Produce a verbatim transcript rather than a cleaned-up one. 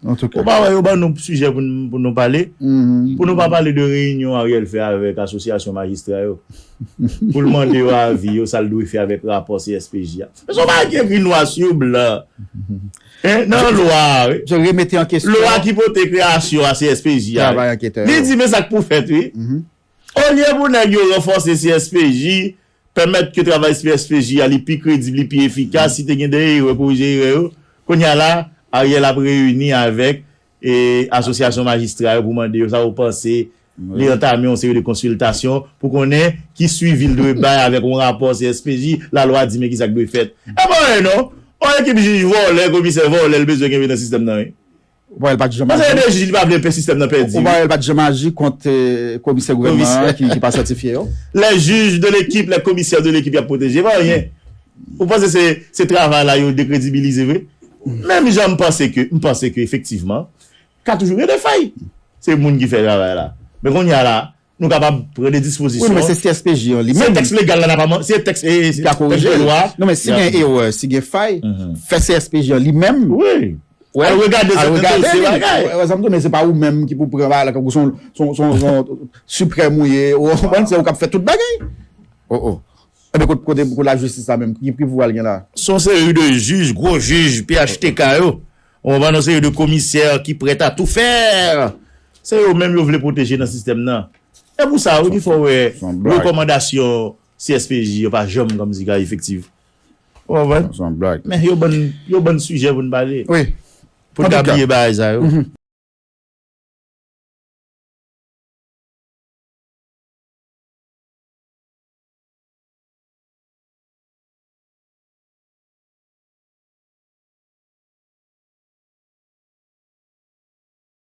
Ou pa wè yo ban nou sijè pou n- pou nou pale? Pou nou pa pale de reyinyon Ariel fè avèk asosyasyon majistra yo, pou l mande yo avi yo, sa l dwe fè avèk rapò C S P J a. Men se yon bagay ki ekri nwa sou blan, hein, nan lwa, wi. Je remete an kesyon. Lwa ki pote kreyasyon a C S P J a, wi. Travay anketè yo. Li di men sa k pou fèt, wi. Olye pou nèg yo ranfòse C S P J, pèmèt ke travay C S P J a li pi kredib, li pi efikas, si te gen de erè, korije erè yo. Kounye a la, Ariel ap reyini avèk e, asosyasyon majistra yo pou mande yo sa yo panse. Li antame yon seri de konsiltasyon pou konnen ki swivi l dwe bay avèk yon rapò C S P J, lalwa di men ki sa k dwe fèt. E pa anyen non. Yon ekip jij vòlè, komisè vòlè, l bezwen kenbe nan sistèm nan, wi. Ou pa wè l pa t janm aji? Paske gen de jij li pa vle pè sistèm nan pèdi, wi. Ou pa wè l pa t janm aji kont eh, komisè gouvènman an ki, ki pa sètifye yo? Les juges de l'équipe, les commissaires de l'équipe, y ap pwoteje, pa anyen. Ou panse se, se travay la yo dekredibilize vre? Menm jan m panse ke, m panse ke efektivman, ka toujou gen de fay. Se moun ki fè travay la. Men kounye a la, nou kapab pran de dispozisyon. Wi, men se C S P J an li menm. Se tèks legal la n ap aman-, se tèks, e, se tèks de lwa. Non, men si gen erè, si gen fay, fè C S P J an li menm. Wi. Al regade sèten dosye bagay. Wè, sa m tounen, se pa ou menm ki pou pran bagay la, kankou se yon, se yon, se yon, se yon siprèm ou ye, ou konprann, se ou k ap fè tout bagay. Oh, oh. Ebyen, kote, kote, kote lajistis la menm, ki, ki pouvwa l gen la? Se yon seri de jij, gwo jij, P H T K yo, ou konprann, yon seri de komisè ki prèt a tou fè. Se yo menm yo vle pwoteje nan sistèm nan. E pou sa, wi, ki fè w wè rekòmandasyon C S P J yo pa janm kòmsi ka efektif. Ou konprann? Se yon blag. Men yo ban n, yo ban n sijè pou n pale. Wi. Pou n ka bliye bagay sa yo.